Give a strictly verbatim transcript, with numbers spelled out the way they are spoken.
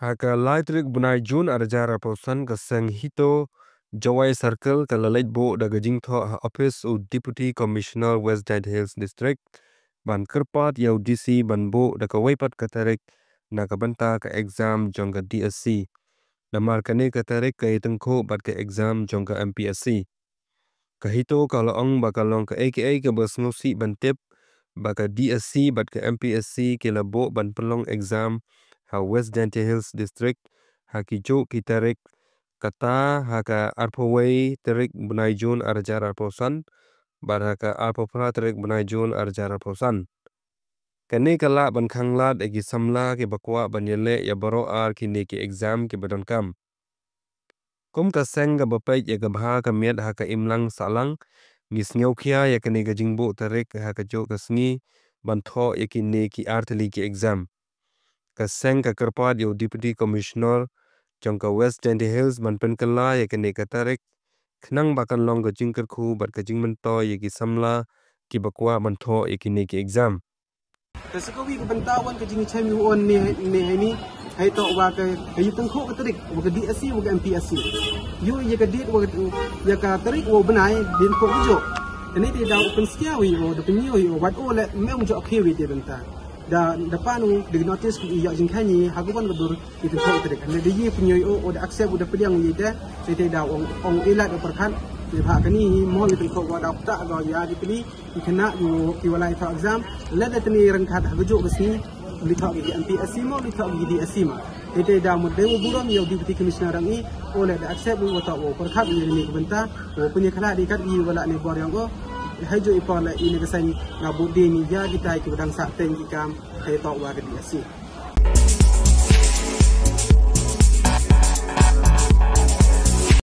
Ha ka lai tarik bnai Jun arhajar arphew san, ka seng HITO Jowai Circle ka la leit buh da ka jingthoh ha office u Deputy Commissioner West Jaintia Hills District ban kyrpad ïa u DC ban buh da kawei pat ka tarik na ka bynta ka exam jong ka DSC. Namar kane ka tarik ka ïatyngkhuh bad ka exam jong ka MPSC. Ka HITO ka la ong ba ka long kaei kaei kaba sngewsih ban tip ba ka DSC bad ka MPSC ki la buh ban pynlong exam ha West Jaintia Hills District ha ki juh ki tarik, kata ha ka arphew wei tarik bnai Jun arhajar arphew san bad ha ka arphew phra tarik bnai Jun arhajar arphew san. Kane ka lah ban khanglad ïa ki samla kiba kwah ban ïaleh ïa baroh ar kine ki exam kiba donkam. Kum ka seng kaba peit ïa ka bha ka miat ha ka imlang sahlang, ngi sngewkhia ïa kane ka jingbuh tarik ha kajuh ka sngi ban thoh ïa kine ki artylli ki exam. Ka seng ka kyrpad ïa u Deputy Commissioner jong ka West Jaintia Hills ban pynkylla ïa kane ka tarik, khnang ba kan long ka jingkyrkhu bad ka jingmyntoi ïa ki samla kiba kwah ban thoh ïa kine ki exam. Te sa kawei ka bynta wan ka jingïachiah ïa u on ne ne ne, hei toh wa ka, ka ïatyngkhuh ka tarik wa ka DSC wa ka MPSC. Ïoh ïa ka date wa ka, ïa ka tarik wa u bnai, dien ko u juh. Te ne te da u pynskhem ïa u, da pynïoh ïa u, wat u leh mem juh khie wi te bynta. Da, da pan u da ka notice ki ïa jingkhani ha ka wan ka dur ïatyngkhuh ka tarik. Ne da ïa pynïoh ïa u, u da accept, u da pdiang ïa te. Te te da ong, ong ilat u pyrkhat. Te ba kani hi mo ïatyngkhuh wa da pta ga ïa ki pli. Ki khynnah ki, ki wa la ïathoh exam, lada tang ryngkat ha kajuh ka sngi, u leit thoh ki MPSC mo, u leit thoh ki DSC mo. Te te da mut dei u burom ïa u Deputy Commissioner rangi, u leh da accept u wa thoh u pyrkhat ïa kane ka bynta, u pynïakhlad ïa kat ki wa la ne bor ïa u. Hei juh i por leh ine ka seng nga bud dei ni ïa kitai ki wa dang sah teng ki kam, hei thoh wa ka DSC.